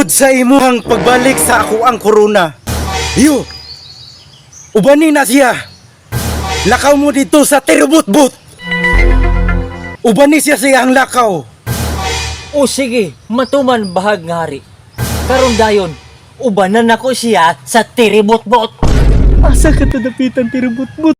Tungod sa imuhang pagbalik sa ako ang korona. Yo! Ubani na siya! Lakaw mo dito sa Tirubutbut! Ubani siya sa iyang lakaw! O sige, matuman bahag nga hari. Karon dayon, ubanan nako siya sa tiribot-bot. Asa ka to dapitan tirubot-bot?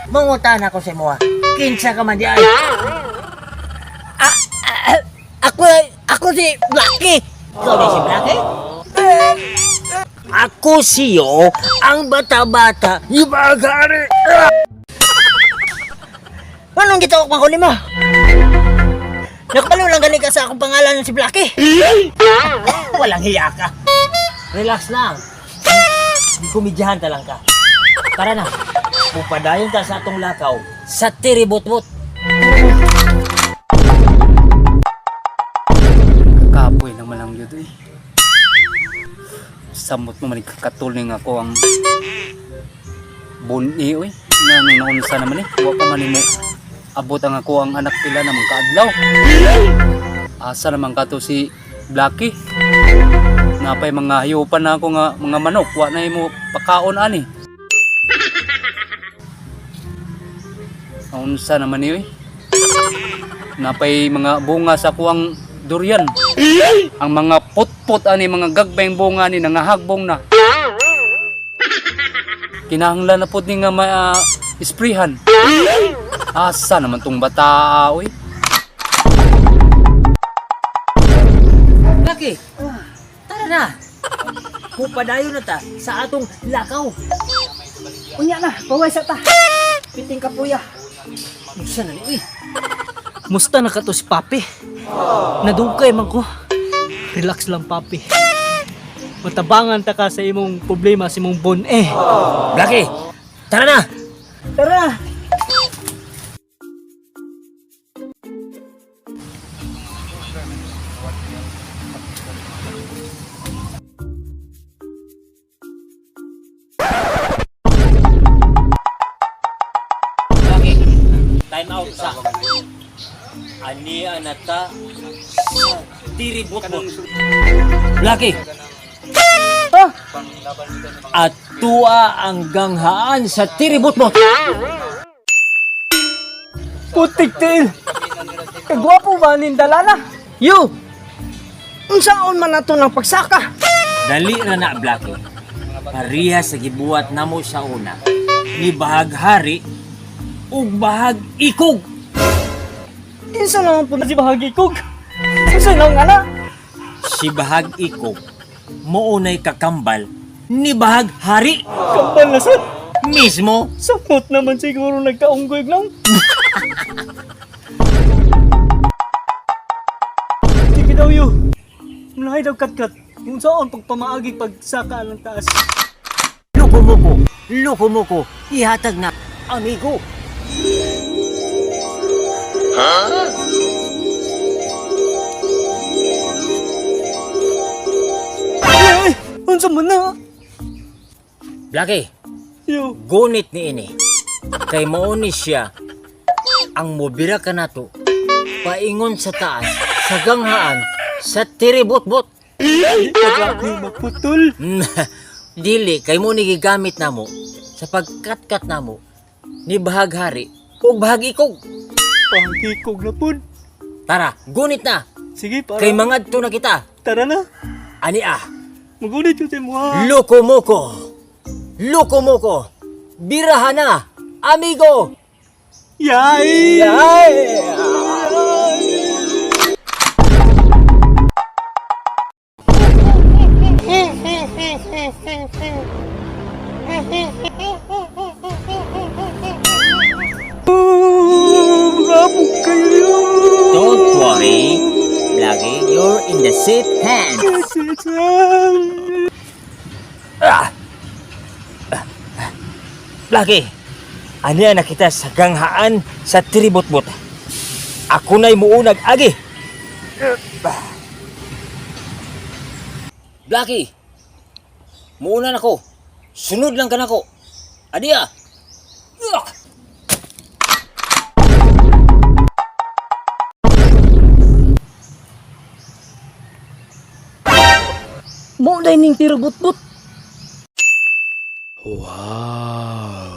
Mangutan ako sa imo. Kinsa ka man di ay? Ah, ah, ako ako si Blackie. Ikaw di si Blackie? Ako siyo ang bata-bata ni Bagari. Anong gitawag man ko nimo? Nakabalo lang gani ka sa akong pangalan si Blackie. Walang hiya ka. Relax lang. Komedyahan ta lang ka. Tara na. Pupadayon ta sa atong lakaw sa tiribot-bot. Kapoy naman lang yun eh. Samot mo man katuling ako ang buni oy. Nga nung naunsa naman eh. Wa pa man mo abot ang ako ang anak pila naman kaadlaw. Asa naman kato si Blackie. Napay mga hayupan na ako nga mga manok. Wa na imo pakaon ani. Naunsa naman ni oy. Napay mga bunga sa kuwang durian. Ang mga putput ani mga gagbayng bunga ni nangahagbong na. Kinahanglan na pud ni nga ma isprihan. Asa naman tong bata oy. Blackie, tara na. Pupadayon na ta sa atong lakaw. Unya na, paway sa ta. Piting kapuya. Unsa na ni uy? Musta na ka to si Papi? Nadugay man ko. Relax lang, Papi. Matabangan ta ka sa imong problema sa imong bon eh. Blackie, tara na. Tara. Blackie, time out sa. Ania na ta sa tiribot-bot. Blackie. At tuwa ang ganghaan sa tiribot-bot. Putik til. Kagwapo ba ning dalana? Yo. Unsaon man nato ng pagsaka? Dali na na, Blackie. Pareha sa gibuhat namo sa una. Ni bahag hari ug bahag ikog. Kinsa naman po Si bahagi kog. Unsa nang ana? Si bahag ikog mounay kakambal ni bahag hari Kambal na sad. mismo. Samot naman siguro nagkaunggoy lang. Sige daw yo. Mulahay daw katkat. Kung saan pagpamaagi pagsaka ng taas. Loko mo ko, loko mo ko, ihatag na, amigo. Ay, unsa man na? Blackie, Yo, gunit ni ini. Kay mao ni siya ang mobira kanato paingon sa taas sa ganghaan sa tiribot-bot. paglabi maputol. Dili kay mo ni gigamit namo sa pagkatkat namo ni bahag hari ug bahag ikog. Pangkikog na pud. Tara, gunit na Sige, para. kay mangadto na kita. Tara na. Ani ah, Magunit yung mo ha. loko mo ko. Loko mo ko. Birahan na, amigo. Yay! Yay! Mangabog kayo. Don't worry, Blackie, you're in the safe hands. Ah! Blackie, aniya na kita sa ganghaan sa tribot-bot. Ako na'y muunag agi. Blackie, muuna nako. Sunod lang ka nako. Adiya. Ugh! Mo na ning tirubot-bot. Wow.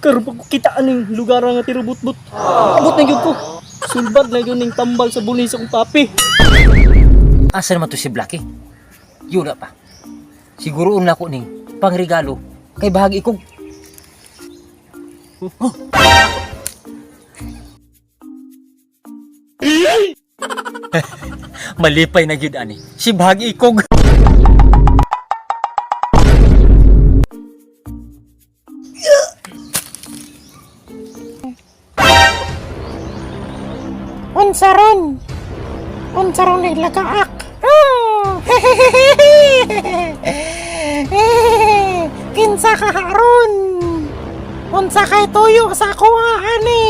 Karon pa ko kita aning lugar nga tirubot-bot. Abot na gyud ko. Sulbad na gyud ning tambal sa buni sa akong papi. Asa naman to si Blackie? Yun na pa. Siguro na ko ning pangregalo kay bahagi ikog. Oh. Malipay na gyud ani. Si bahagi ikog. Unsa ron? Unsa ron nilagaak? Kinsa ka haron? Unsa kay tuyo sa kuha ani?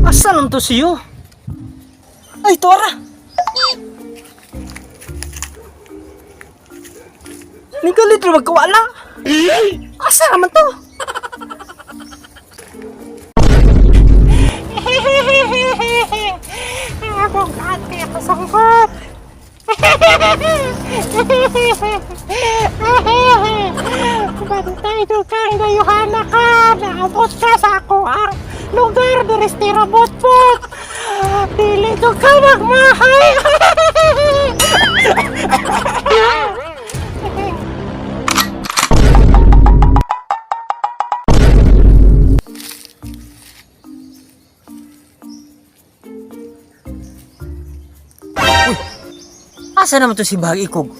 Asa lang to siyo? Ay, tuara! Ningkalit na magkawala! Asa naman to? Akong ate ako sangkot. Bantay do kang dayuhana ka. Naabot ka sa ako ang lugar diri sa Tirabot-bot. Dili do ka magmahay. Asa naman to si bahagi ikog?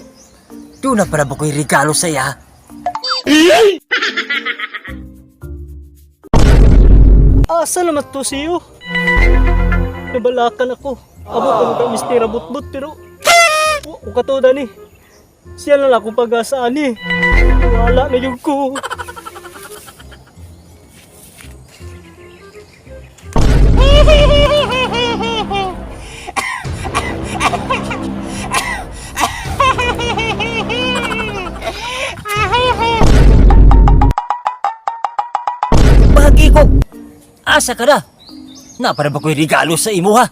Doon na pala ba ko'y regalo sa iya? Asa naman to siyo? Nabalakan ako. Abot ang ka Mr. Butbut pero wa ko katuda ni. Siya na lang akong pag-asa ani. Wala na yung ko. Bahagi ikog. Asa ka na? Na para ba ko'y regalo sa imo ha?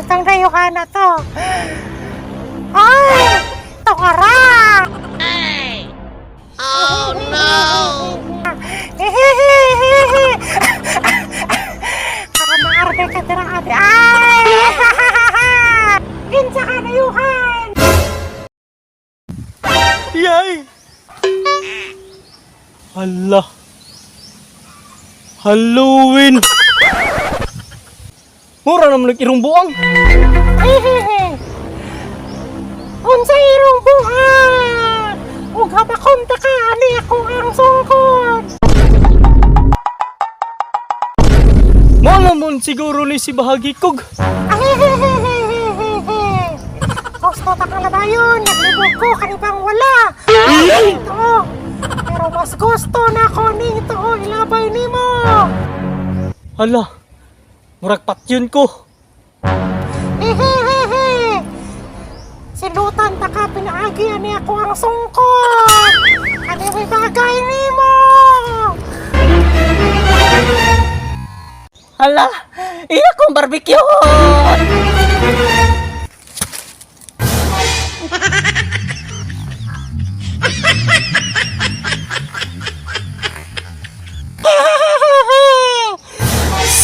Itong dayuhana to. Ay! Tungara! Oh no! Para maarbe ka dira ate. Ay! Kinsa ka dayuhan? Yay! Hala. Halloween! Mura naman nag-irong buang. Unsa irong buhat? Ug habakon ta ka ani ako ang sungkot. Mo naman siguro ni si Bahagi Kog. Gusto ta kang labayon, naglibog ko kanibang wala. Ito. Pero mas gusto na ko ning ito ilabay nimo. Hala. Murag patyon ko. Silutan ta ka pinaagi ani ako ang sungkot. Ani may bagay nimo. Hala. Iya kong barbecue.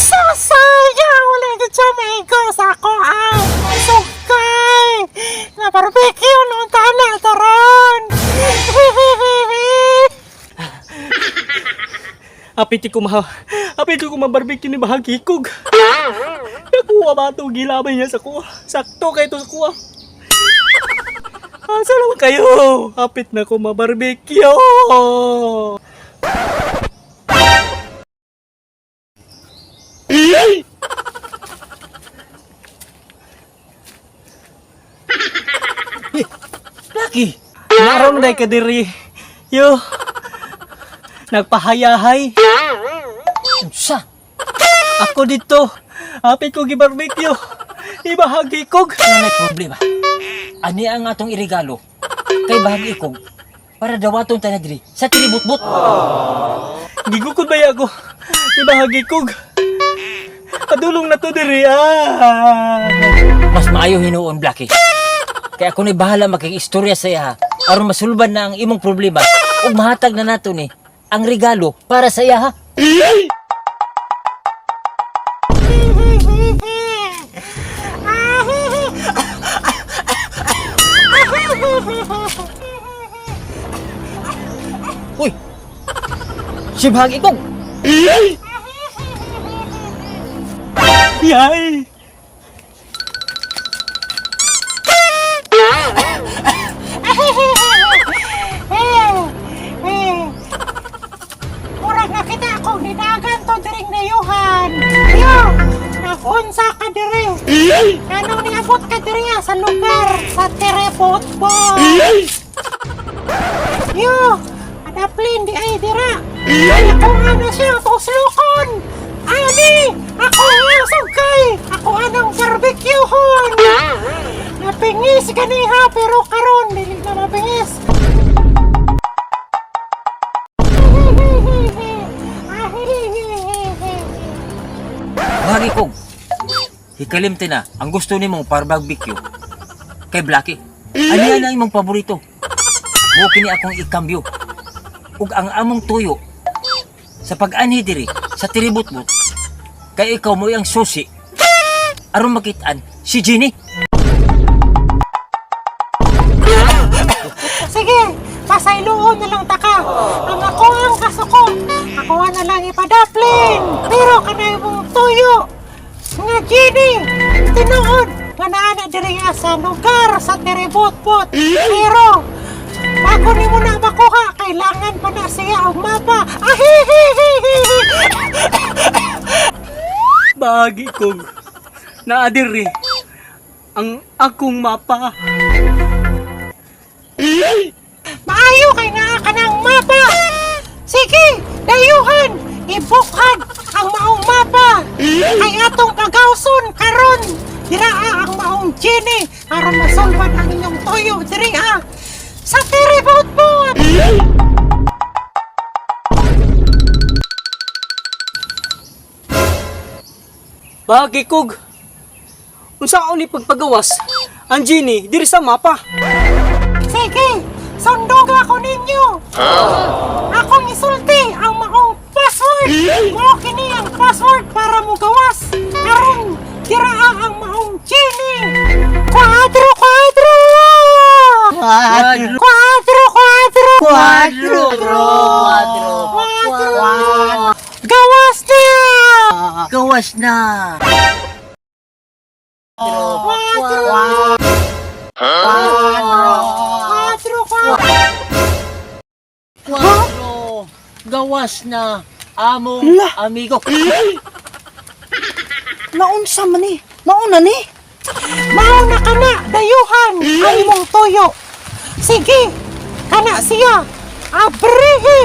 Sasaya wala gid siya maigo sa ako ang sugkay na barbecue noon tana taron. Apit ko ma Apit ko ma-barbecue ni Bahagi Kog. Nakuha ba ito? Gilabay niya sa kuha. Sakto kayo to sa kuha. Asa naman kayo? Apit na ko ma-barbecue. Blackie! Naroon na ka diri. Yo. Nagpahayahay. Unsa? Ako dito. Apit ko gi-barbecue. Ibahagi kog. Wala may problema. Ani ang atong irigalo kay bahag ikog para dawaton ta na diri sa Tiributbut. Gigukod ba ako? Ibahagi kog. Padulong na to diri ah. Mas maayo hinuon, Blackie. Kaya ako na'y bahala makikistorya sa iya aron masulban na ang imong problema ug mahatag na nato ni ang regalo para sa iya ha. Uy! Si Bahag Ikog! Yay! Murag nakita akong dinagan to diring nayuhan. Yo, nagunsa ka diri. Anong niabot ka diri ah, sa lugar sa Terebotbot? Yo, adaplin di ay dira. Ay, ako ano siya, tuslokon. Ani, ako ang sugkay. Ako anang barbecue hon. Napingis ganiha pero karon dili na mapingis. Bahag Ikog! Hikalimte na ang gusto nimong para barbecue kay Blackie. Ani ang imong paborito? Mo kini akong ikambyo. Ug ang among tuyo sa pag-anhi diri sa Tiributbut kay ikaw mo ang susi aron makitaan si Jenny. Sige, pasayloon na lang taka. Ang ako ang kasuko. Ako na lang ipadaplin. Pero kanay mong tuyo. Nga Jenny, tinuod nga naa na diri nga sa lugar sa Terebotbot. Pero bago nimo na makuha, kailangan pa na siya og mapa. Ahihihihi. Bahagi kog. Naa diri. Ang akong mapa. Maayo kay naa ka ng mapa. Sige, dayuhan, ibukhan ang maong mapa. Kay atong pagawson karon. Diraa ang maong genie aron masolban ang inyong tuyo diria sa Tiribotbot. Bahagi kog. Unsa ako ni pagpagawas? Ang genie diri sa mapa. Sige, sunduga ko ninyo. Akong isulti ang maong password. Mao kini ang password para mogawas. Karon diraa ang maong genie. Kwadro, kwadro! Kwadro. Kwadro, kwadro! Kwadro. Kwadro! Kwadro! Gawas na! Gawas na. Kwadro! Kwadro, kwadro! Kwadro! Gawas na among amigo. Naunsa man ni? Mauna ni? Mauna ka na, dayuhan ang imong tuyo. Sige, kana siya. Abrihi!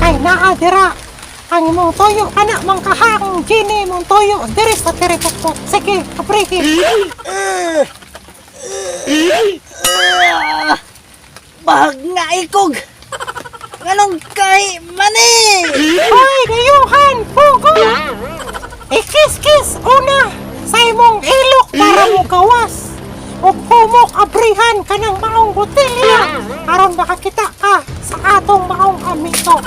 Kay naa dira ang imong tuyo kana mangkahang gini imong tuyo diri sa tiripokpok. Sige, abrihi. Bahag nga ikog. Nganong kay mani? Hoy, dayuhan, pugo! Ikis-kis una sa imong ilok para mogawas. Ug humok abrihan kanang maong botelya aron makakita ka sa atong maong amigo.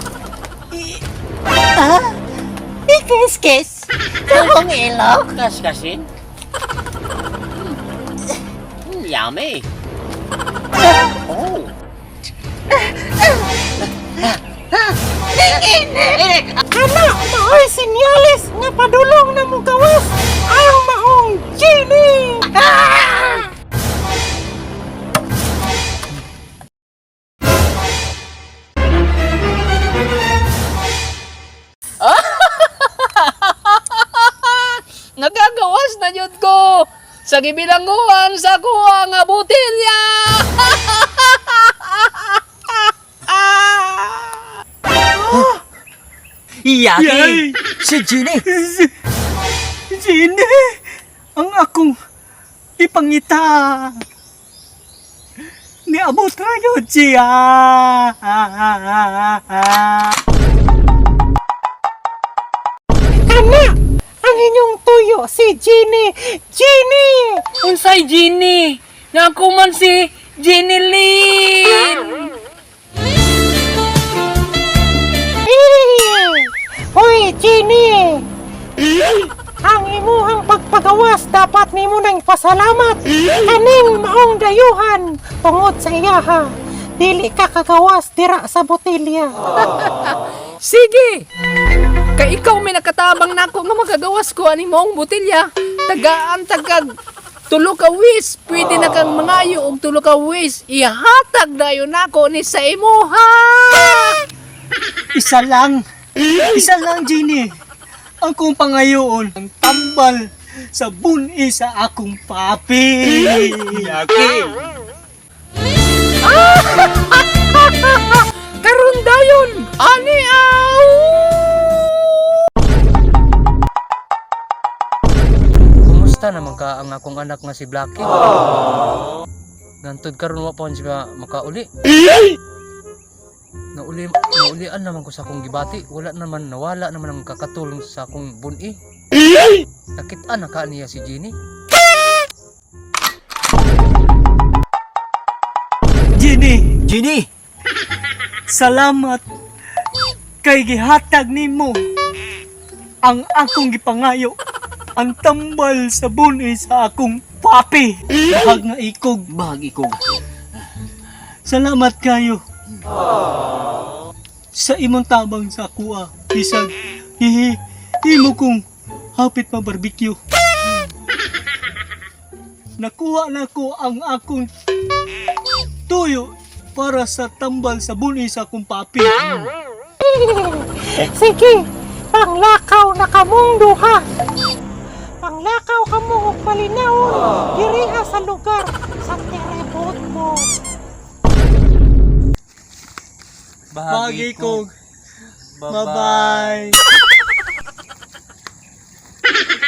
Ha? Ikis-kis? Sabong ilok? Kaskasin? Yummy. Oh. Kana maoy senyales nga padulong na mogawas ang maong genie. Nagagawas na jud ko sa gibilanguan sa kuha nga botelya. Yaki! Si Ginny! Jenny, ang akong ipangita. Niabot na yun siya. Kana ang inyong tuyo si Jenny. Jenny! Unsay Jenny? Nga ako man si Jenny Lynn! Eh! Hoy, Jenny! Ang imuhang pagpagawas dapat nimo nang pasalamat kaning maong dayuhan tungod sa iyaha. Dili ka kagawas dira sa botelya. Sige! Kay ikaw may nakatabang nako nga makagawas ko ani moong botelya. Tagaan tagag tulo ka wis, pwede na kang mangayo og tulo ka wis. Ihatag dayon nako ni sa imuha. Isa lang. Isa lang, Jenny. Ang kong pangayoon, ang tambal sa buni sa akong papi. Yaki! Karon dayon ani aw. Kumusta naman ka ang akong anak nga si Blackie? Ngantod karon wa pa siya makauli. Nauli naulian naman ko sa akong gibati, wala naman nawala naman ang kakatulong sa akong buni. Nakita na ka niya si Jenny. Jenny, Ginny! salamat kay gihatag nimo ang akong gipangayo, ang tambal sa buni sa akong papi. Bahag nga ikog. Bahag ikog. Salamat kayo sa imong tabang sa kuha. Bisag hihi imo kong hapit pa barbecue. Nakuha na ko ang akong tuyo para sa tambal sa buni sa akong papi. Sige, panglakaw na kamong duha. Panglakaw kamo og palinawon diriha sa lugar sa terebot mo. Bahag ikog. Bye-bye.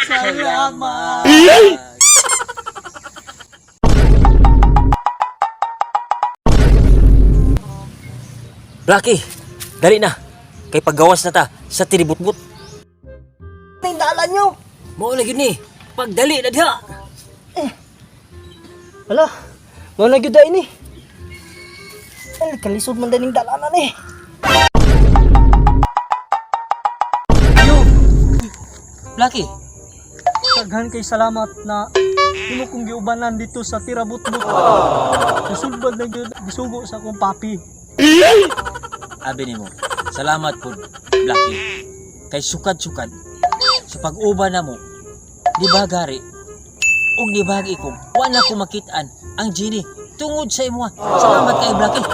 Salamat. Blackie! Dali na! Kay paggawas na ta sa tinibutbut. Tindalan nyo. Mao na gyud ni. Pagdali na diha. Hala, mao na gyud ini. Ay, kalisod man dining dalanan eh. Blackie, Daghan kay salamat na imo kong giubanan dito sa Tirabutbut. Nasulbad na gyud gisugo sa akong papi. abi nimo. Salamat pud, Blackie. Kay sukad-sukad sa pag-uban na mo, di ba gari? Ug di ba ikog, wa na ko makit-an ang Genie tungod sa imo. Salamat kay Blackie.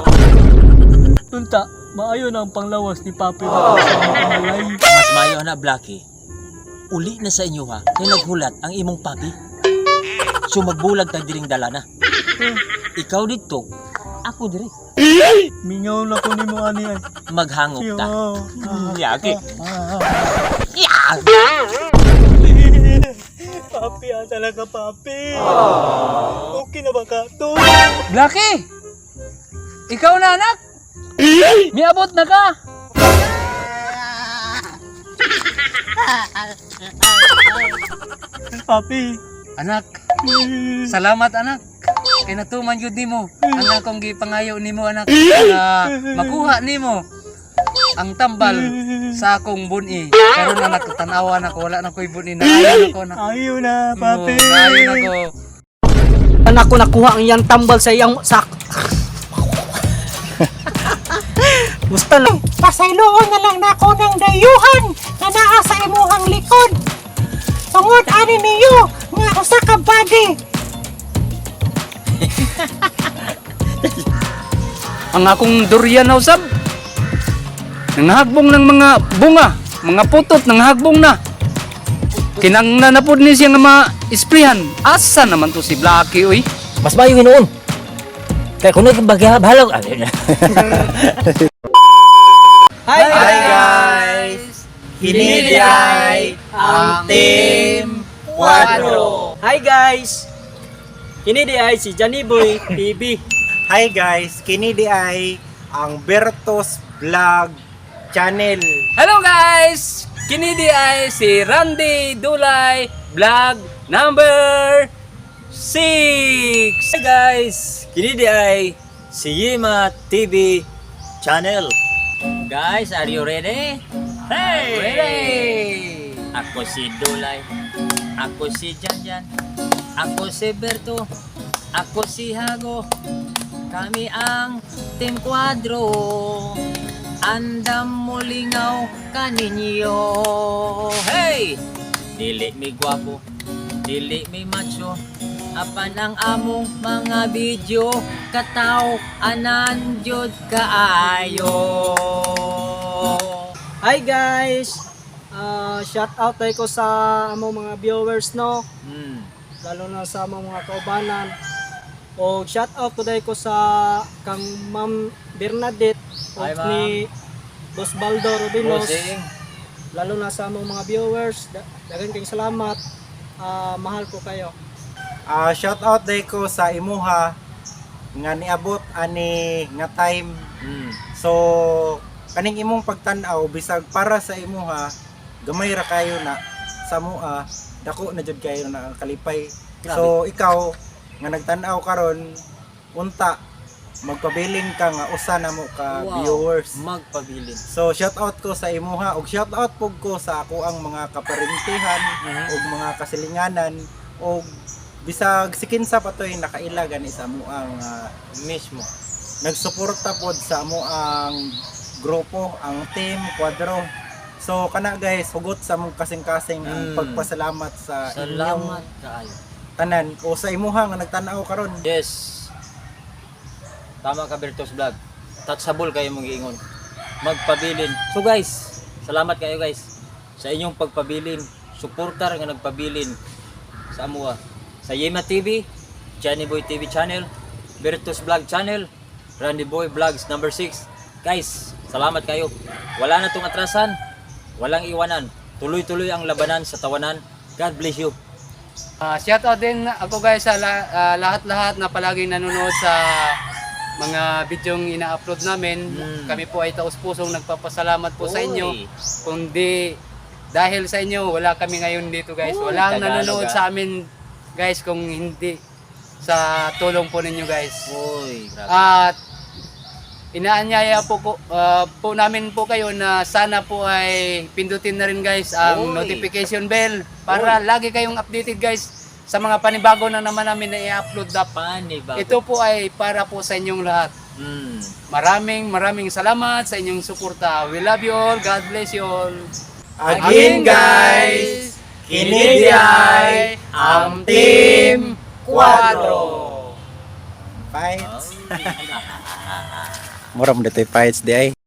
Tunta, maayo na ang panglawas ni papi ba sa mga balay. Mas mayo na Blackie. Uli na sa inyo ha, kay naghulat ang imong papi. So magbulag tag diring dala na. Ikaw dito, ako diri. Mingaw na ko nimo ani ay. Maghangop ta. Yo. Yaki. Yeah! Papi, asa lang ka papi? Okay na ba ka to? Blackie! Ikaw na anak! Miabot na ka! Papi. Anak, salamat anak. Kay natuman gyud nimo ang akong gipangayo nimo anak na makuha nimo ang tambal sa akong buni. Karon anak tan-awa na ko wala na ko'y buni na ayo na ko anak. Ayaw na, papi. Oo, naayo na ko. Anak ko nakuha ang iyang tambal sa iyang sak. Musta na? Pasayloon na lang nako ng dayuhan nga naa sa imuhang likod. Tungod ani niyo nga usa ka body. Ang akong durian na usab. Nanghagbong ng mga bunga, mga putot nanghagbong na. Kinanglan na pud ni siya nga ma-isprehan. Asa naman to si Blackie oy? Mas mayo hinuon. Kay kung nagbagya bahalag. Hi, Hi guys! Kini diay ang Team Quadro. Hi guys! Kini di ay si Johnny Boy TV. Hi guys, kini diay ang Bertos Vlog Channel. Hello guys! Kini di ay si Randy Dulay Vlog number 6! Hi guys! Kini di ay si Yema TV Channel. Guys, are you ready? Hey! Ready! Ako si Dulay. Ako si Janjan. Ako si Berto. Ako si Hago. Kami ang Team Quadro. Andam mo lingaw kaninyo. Hey! Dili mi gwapo, dili mi macho. Apan ang among mga video kataw anan jud kaayo. Hi guys! Shout out tayo ko sa among mga viewers, no. Lalo na sa among mga kaubanan. O shout out ko ko sa kang Ma'am Bernadette o Hi, ma'am. ni Boss Baldo Rubinos. Bossing. Lalo na sa among mga viewers. Daghan kayong salamat. Mahal ko kayo. Shout out day ko sa imuha nga niabot ani nga time. So kaning imong pagtan-aw bisag para sa imuha gamay ra kayo na sa mua, dako na jud kayo na ang kalipay. So ikaw nga nagtan-aw karon, unta magpabilin ka nga usa na mo ka viewers. Magpabilin. So shout out ko sa imuha ug shout out pug ko sa ako ang mga kaparintihan ug mga kasilinganan ug bisag si kinsa pa to'y nakaila gani sa amuang Mismo. Nagsuporta pod sa amuang grupo, ang Team Quadro. So kana guys, hugot sa among kasing-kasing ang pagpasalamat sa inyong Salamat kaayo. tanan o sa imuha nga nagtan-aw karon. Yes. Tama ka, Bertos Vlog. Touchable kayo mong giingon. Magpabilin. So guys, salamat kayo guys sa inyong pagpabilin, suportar nga nagpabilin sa amuha. Sa Yema TV, Johnny Boy TV Channel, Bertos Vlog Channel, Randy Boy Vlogs number 6. Guys, salamat kayo. Wala na tong atrasan, walang iwanan. Tuloy-tuloy ang labanan sa tawanan. God bless you. Shout out din ako guys sa lahat-lahat na palaging nanonood sa mga videong ina-upload namin. Kami po ay taus-pusong nagpapasalamat po sa inyo. Uy. Kundi dahil sa inyo, wala kami ngayon dito guys. Uy, Walang Tagalog, nanonood ah. sa amin guys kung hindi sa tulong po ninyo guys. Uy, grabe. At inaanyaya po namin po kayo na sana po ay pindutin na rin guys ang Uy. notification bell para lagi kayong updated guys sa mga panibago na naman namin na i-upload na. Panibago. Ito po ay para po sa inyong lahat. Maraming maraming salamat sa inyong suporta. We love you all. God bless you all. Again guys, kini diay ang Team Quadro. Fights. Mura mo dito fights di ay.